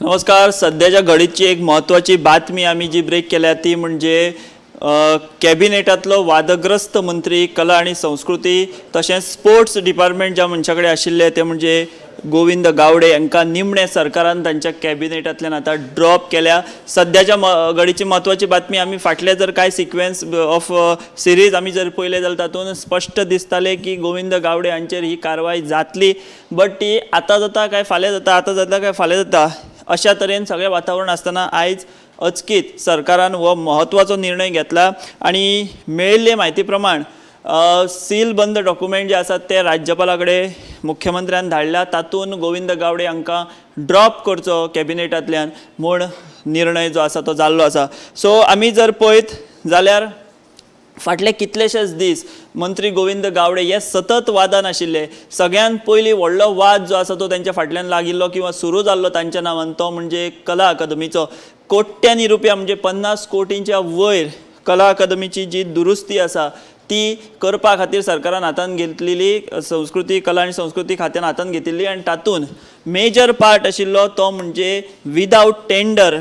नमस्कार. सध्याच्या घडीची एक महत्त्वाची बातमी आमी जी ब्रेक केल्या ती म्हणजे कॅबिनेटांतलो वादग्रस्त मंत्री कला आनी संस्कृती तशेंच स्पोर्ट्स डिपार्टमेंट ज्या मनशा कडेन आशिल्ले ते म्हणजे गोविंद गावडे हांकां निमणे सरकारान तांच्या कॅबिनेटांतल्यान आतां ड्रॉप केल्या. सद्याच्या घडीची म्हत्वाची बातमी आमी फाटले जर कांय सिक्वेन्स ऑफ सिरीज आमी जर पळयले जाल्यार तातूंत स्पश्ट दिसतालें की गोविंद गावडे हांचेर ही कारवाय जातली, बट ती आतां जाता काय फाल्यां जाता, आतां जाता काय फाल्यां जाता अशा तरेन सगळें वातावरण आसतना आयज अचकीत सरकारान हो म्हत्वाचो निर्णय घेतला आनी मेळिल्ले म्हायती प्रमाण सील बंद डॉक्युमेंट जे आसात ते राज्यपाला कडेन मुख्यमंत्र्यान धाडल्या, तातूंत गोविंद गावडे हांकां ड्रॉप करचो कॅबिनेटांतल्यान म्हूण निर्णय जो आसा तो जाल्लो आसा. सो आमी जर पळयत जाल्यार फाटले कितलेशेच दीस मंत्री गोविंद गावडे हे सतत वादान आशिल्ले. सगळ्यात पयलीं व्हडलो वाद जो आसा तो तांच्या फाटल्यान लागिल्लो किंवा सुरू जाल्लो तांच्या नांवान तो म्हणजे कला अकादमीचो. कोट्यांनी रुपया म्हणजे 50 कोटींच्या वयर कला अकादमीची जी दुरुस्ती आसा ती करपा खातीर सरकारान हातान घेतलेली, संस्कृती कला आनी संस्कृती खात्यान हातान घेतिल्ली आनी तातूंत मेजर पार्ट आशिल्लो तो म्हणजे विदावट टेंडर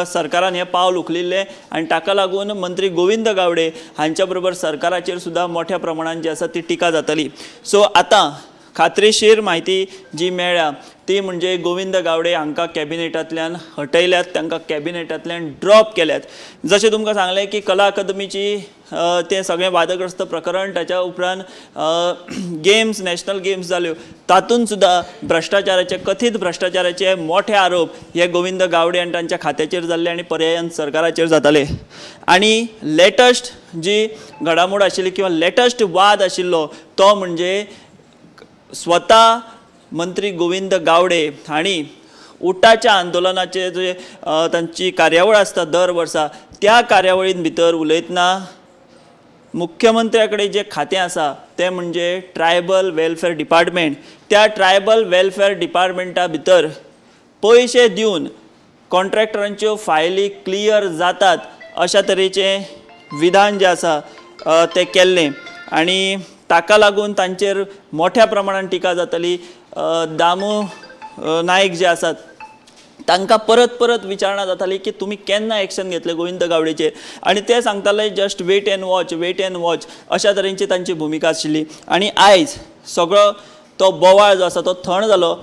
सरकारान हें पावल उखलिल्लें आनी ताका लागून मंत्री गोविंद गावडे हांच्या बरोबर सरकाराचेर सुद्दां मोठ्या प्रमाणान जी आसा ती टिका जातली. सो आतां खात्रीशीर म्हायती जी मेळ्ळ्या ती म्हणजे गोविंद गावडे हांकां कॅबिनेटांतल्यान हटयल्यात, तांकां कॅबिनेटांतल्यान ड्रॉप केल्यात. जशें तुमकां सांगलें की कला अकादमीची तें सगळें वादग्रस्त प्रकरण, ताच्या उपरांत गेम्स, नॅशनल गेम्स जाल्यो, तातूंत सुद्दां भ्रश्टाचाराचे, कथीत भ्रश्टाचाराचे मोठे आरोप हे गोविंद गावडे आनी तांच्या खात्याचेर जाल्ले आनी पर्यायान सरकाराचेर जाताले. आनी लेटस्ट जी घडामोड आशिल्ली किंवा लेटस्ट वाद आशिल्लो तो म्हणजे स्वता मंत्री गोविंद गावडे हांणी उटाच्या आंदोलनाचे जे तांची कार्यावळ आसता दर वर्सा त्या कार्यावळीन भितर उलयतना मुख्यमंत्र्या कडेन जे खातें आसा तें म्हणजे ट्रायबल वेलफेअर डिपार्टमेंट, त्या ट्रायबल वेलफेअर डिपार्टमेंटा भितर पयशे दिवन कॉन्ट्रॅक्टरांच्यो फायली क्लियर जातात अशा तरेचें विधान जें आसा तें केल्लें आनी ताका लागून तांचेर मोठ्या प्रमाणान टिका जातली. दामू नायक जे आसात तांकां परत परत विचारणा जाताली की तुमी केन्ना एक्शन घेतले गोविंद गावडेचेर आनी ते सांगताले just wait and watch, wait and watch अशा तरेची तांची भुमिका आशिल्ली. आनी आयज सगळो तो बोवाळ जो आसा तो थंड जालो.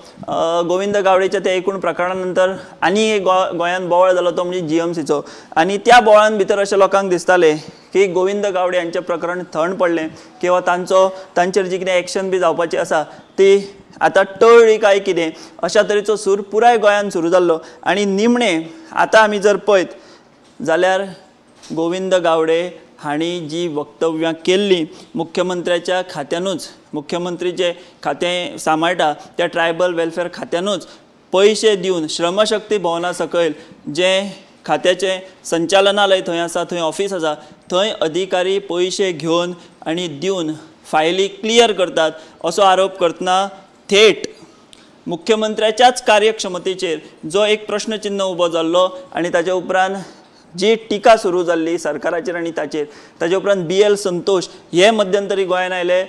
गोविंद गावडेच्या त्या एकूण प्रकरणा नंतर आनी एक गोंयांत बोवाळ जालो तो म्हणजे जीएमसीचो आनी त्या बोवाळान भितर अशें लोकांक दिसतालें की गोविंद गावडे हांचें प्रकरण थंड पडलें किंवा तांचो तांचेर जी कितें एक्शन बी जावपाची आसा ती आतां टळ्ळी काय कितें अशा तरेचो सूर पुराय गोंयांत सुरू जाल्लो. आनी निमणें आतां आमी जर पळयत जाल्यार गोविंद गावडे हांणी जी वक्तव्यां केल्लीं मुख्यमंत्र्याच्या खात्यानूच, मुख्यमंत्री जे खातें सांबाळटा त्या ट्रायबल वेलफेअर खात्यानूच पयशे दिवन श्रमशक्ती भवना सकयल जें खात्याचें संचालनालय थंय आसा, थंय ऑफीस आसा, थंय अधिकारी पयशे घेवन आनी दिवन फायली क्लियर करतात असो आरोप करतना थेट मुख्यमंत्र्याच्याच कार्यक्षमतेचेर जो एक प्रश्नचिन्ह उबो जाल्लो आनी ताच्या उपरांत जी टिका सुरू जाल्ली सरकाराचेर आनी ताचेर, ताचे उपरांत BL Santosh हे मध्यंतरी गोंयांत आयले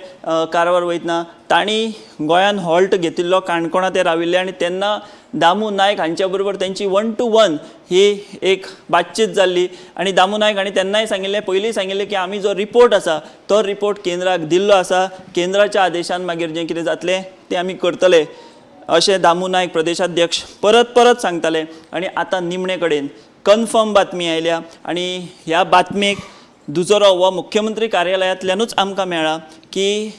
कारवार वयतना तांणी गोंयांत हॉल्ट घेतिल्लो, काणकोणा ते राविल्ले आनी तेन्ना दामू नायक हांच्या बरोबर तांची 1 to 1 ही एक बातचीत जाल्ली आनी दामू नायक हांणी तेन्नाय सांगिल्लें, पयलीं सांगिल्लें की आमी जो रिपोर्ट आसा तो रिपोर्ट केंद्राक दिल्लो आसा, केंद्राच्या आदेशान मागीर जें कितें जातलें तें आमी करतले अशें दामू नायक प्रदेशाध्यक्ष परत परत सांगताले. आनी आतां निमणे कडेन कन्फर्म बातमी आयल्या आनी ह्या बातमेक दुजोरो हो मुख्यमंत्री कार्यालयांतल्यानूच आमकां मेळ्ळा की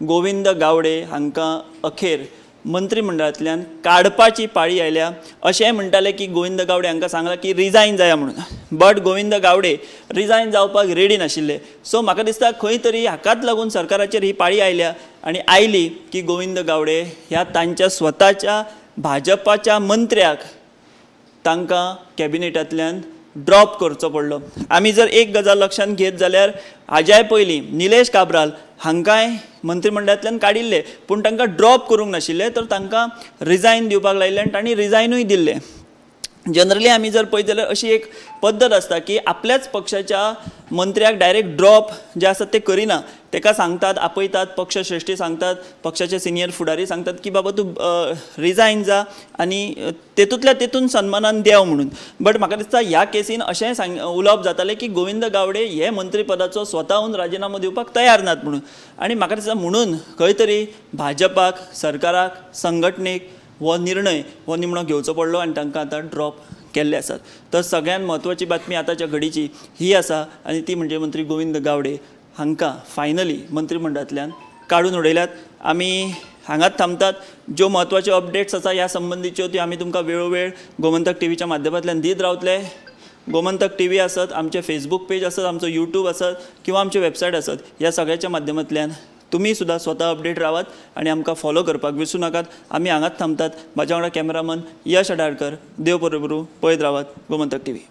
गोविंद गावडे हांकां अखेर मंत्रिमंडळांतल्यान काडपाची पाळी आयल्या. अशेंय म्हणटाले की गोविंद गावडे हांकां सांगलां की रिजायन जाया म्हणून, बट गोविंद गावडे रिजायन जावपाक रेडी नाशिल्ले. सो म्हाका दिसता खंय तरी हाकाच लागून सरकाराचेर ही पाळी आयल्या आनी आयली की गोविंद गावडे ह्या तांच्या स्वताच्या भाजपाच्या मंत्र्याक तांकां कॅबिनेटांतल्यान ड्रॉप करचो पडलो. आमी जर एक गजाल लक्षांत घेत जाल्यार हाज्याय पयलीं निलेश काब्राल हांकांय मंत्रिमंडळांतल्यान काडिल्ले, पूण तांकां ड्रॉप करूंक नाशिल्ले, तर तांकां रिजायन दिवपाक लायिल्लें आनी तांणी रिजायनूय दिल्लें. जनरली आमी जर पळयत जाल्यार अशी एक पद्दत आसता की आपल्याच पक्षाच्या मंत्र्याक डायरेक्ट ड्रॉप जे आसतात ते करिना, ताका सांगतात, आपयतात, पक्ष श्रेश्ठी सांगतात, पक्षाचे सिनियर फुडारी सांगतात की बाबा तूं रिजायन जा आनी तेतूंतल्या तेतून सन्मानान देंव म्हणून. बट म्हाका दिसता ह्या केसीन अशेंय उलोवप जातालें की गोविंद गावडे हे मंत्रीपदाचो स्वताहून राजिनामो दिवपाक तयार नात म्हणून. आनी म्हाका दिसता म्हणून खंय तरी भाजपाक, सरकाराक, संघटनेक हो निर्णय हो निमणो घेवचो पडलो आनी तांकां आतां ड्रॉप केल्ले आसात. तर सगळ्यांत म्हत्वाची बातमी आतांच्या घडीची ही आसा आनी ती म्हणजे मंत्री गोविंद गावडे हांकां फायनली मंत्रिमंडळांतल्यान काडून उडयल्यात. आमी हांगाच थांबतात. ज्यो म्हत्वाच्यो अपडेट्स आसा ह्या संबंदीच्यो त्यो आमी तुमकां वेळोवेळ गोमंतक टीव्हीच्या माध्यमांतल्यान दीत रावतले. गोमंतक टीव्ही आसत, आमचें फेसबूक पेज आसत, आमचो यूट्यूब आसत किंवा आमची वेबसायट आसत, ह्या सगळ्याच्या माध्यमांतल्यान तुमी सुद्दां स्वता अपडेट रावात आनी आमकां फॉलो करपाक विसरूं नाकात. आमी हांगाच थांबतात. म्हाज्या वांगडा कॅमेरामन यश आडारकर. देव बरें करूं. पळयत रावात गोमंतक टीव्ही.